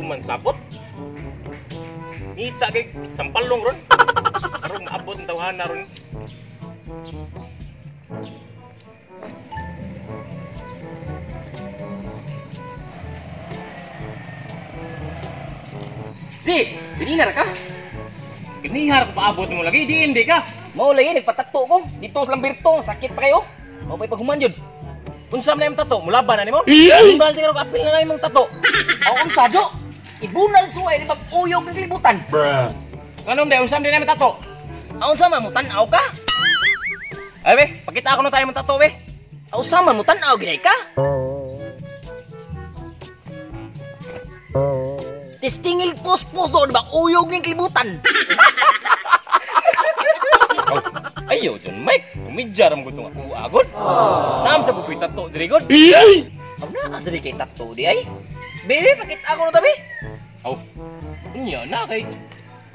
Man sabot. Ngita kay sampalong ron. Aron maabot ang tawhana ron. Ji, dinina ra ka? Ganihar ko paabot mo lagi, di hindi ka. Mao lagi nagpatato ko dito sa Lamberto, sakit pa kayo. Mao pa'y paghuman yun. Unsa man imong tato? Mulaban na nimo? Imbal di ka apil na imong tato. Aw unsa do? Ibunal suway ni pag-uyog ng kalibutan. Nganong day unsa man din imong tato? Aw unsa man mo tan-aw ka? Ay be, pakita ako na tayo imong tato be. Aw unsa man mo tan-aw ginay ka? Tistingil puspuso di ba uyog ng kalibutan? Oh, ayo John Mike, kumidya ra mo gud ako agod. Naam sa bukoy tato diri gud. Aw na asa di kay tato di ay? Bebe, pakita ako na tabi. Aw. Unya na kay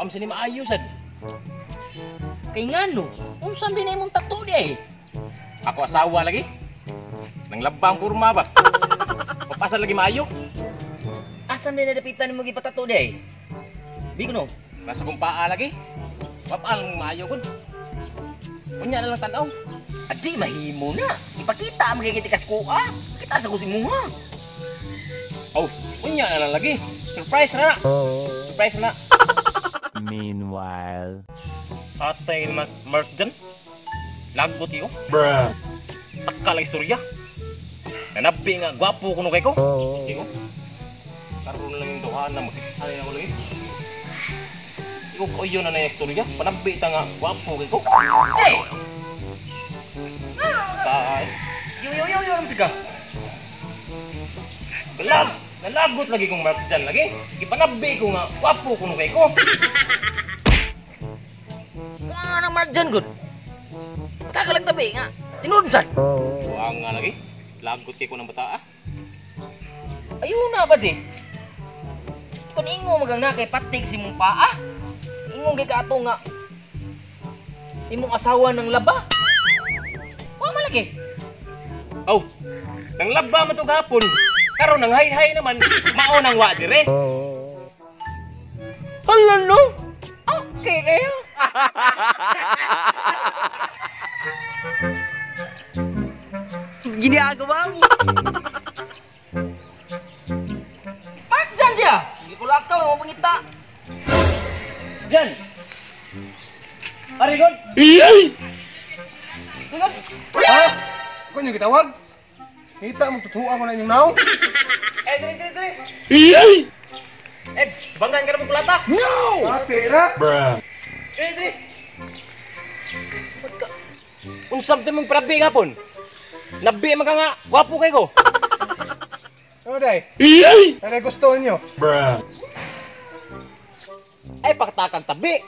am sa ni maayo sad. Kay ngano? Unsa man din imong tato di ay? Ako asawa lagi. Nang labang kurma ba? Papasal lagi maayo. Asa man nadapitan nimo gipatato di ay? Bi ko no. Nasa kong paa lagi. Papaal maayo gud. Unya na lang tan-aw. Adi mahimo na. Ipakita ang magiging tikas ko ah. Kita sa kusing mo ha. Oh, unya na lang lagi. Surprise na. Surprise na. Meanwhile. Atay naman Mark dyan. Lagot iyo. Bruh. Taka lang istorya. Nanabi nga, gwapo kuno kay ko. Iyo. Karoon lang yung duha na makita na ako lagi. Ikaw ko na na yung istorya. Panabi ta nga, gwapo kay ko. Hey! Tay. Yo, yo, yo, yo, siga. Lag, nalagot lagi kong Mark dyan lagi. Ipanabi ko nga, gwapo kuno kay ko. Nga nang Mark dyan, good. Pataka lang tabi nga. Tinuod sad. Buang nga lagi. Lagot kay ko ng bata ah. Ayun na ba, Ji? Kung ingo magang na kay patig si mong paa. Ingo kay kaato nga. Imong asawa ng laba. Wa man lagi. Oh, nang laba man to gahapon. Karon nang hay-hay naman, mao nang wa dire. Hala no. Okay kayo. Ginagawa mo. Mark dyan siya. Hindi ko lakaw, mo pangita. Jan. Ari god. Tingnan. Ha? Ikaw yung gitawag? Ngita mo tutuan ko na inyong naong? Eh, diri diri diri. Eh, banggan ka na mong kulata. Ate ra? Bruh. Diri diri. Unsam mong prabi gapon? Nabi man ka nga, gwapo kay ko. Ano day? Ano gusto ninyo? Bruh. Ay pakatakang tabi.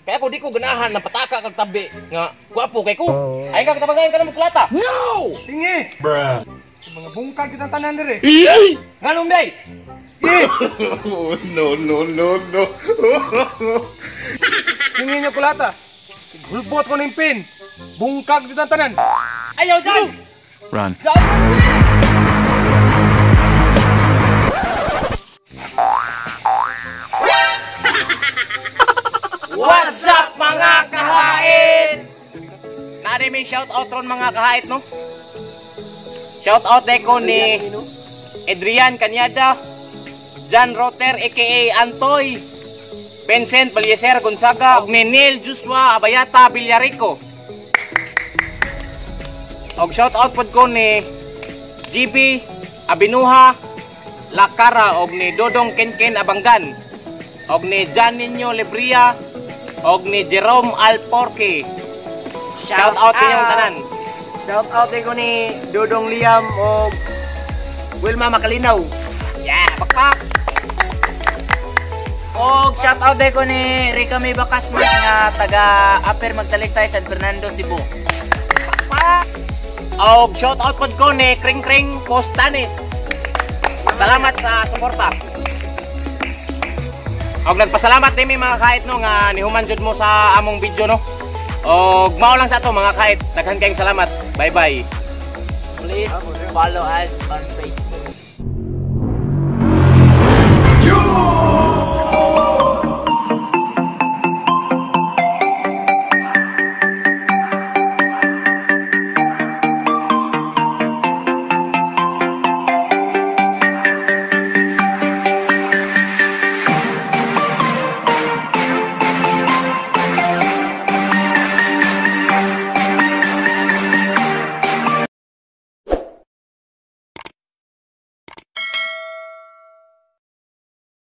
Kaya ako di ko ganahan ng pataka kag tabi nga gwapo kay ko. Ay ka katabangan ka na mong kulata. No! Tingi! Bruh. Mga bungkag kitang tanan dire. Nganong day? Eh! No, no, no, no. Tingi niyo kulata. Hulbot ko ng pin. Bungkag kitang tanan. Ayaw dyan! Run. What's up mga kahait? Nari may shout out ron mga kahait no? Shout out ko ni Adrian Canyada, John Rotter aka Antoy, Vincent Balyeser Gonzaga, ug ni Neil Joshua Abayata Villarico. Og shout out pod ko ni GB Abinuha Lakara og ni Dodong Kenken Abanggan og ni John Nino Lebria og ni Jerome Alporque. Shout out inyong tanan. Shout out ko ni Dodong Liam og Wilma Makalinaw. Yeah, pakpak. Og shout out ko ni Rica May Bacasmas nga taga Upper Magtalisay, San Fernando, Cebu. Pakpak. Og shout out pod ko ni Kring Kring Costanes. Salamat sa suporta. Og nagpasalamat din mi mga kahit no nga nihuman jud mo sa among video no. Og mao lang sa ato mga kahit. Daghan kayong salamat. Bye bye. Please follow us on Facebook.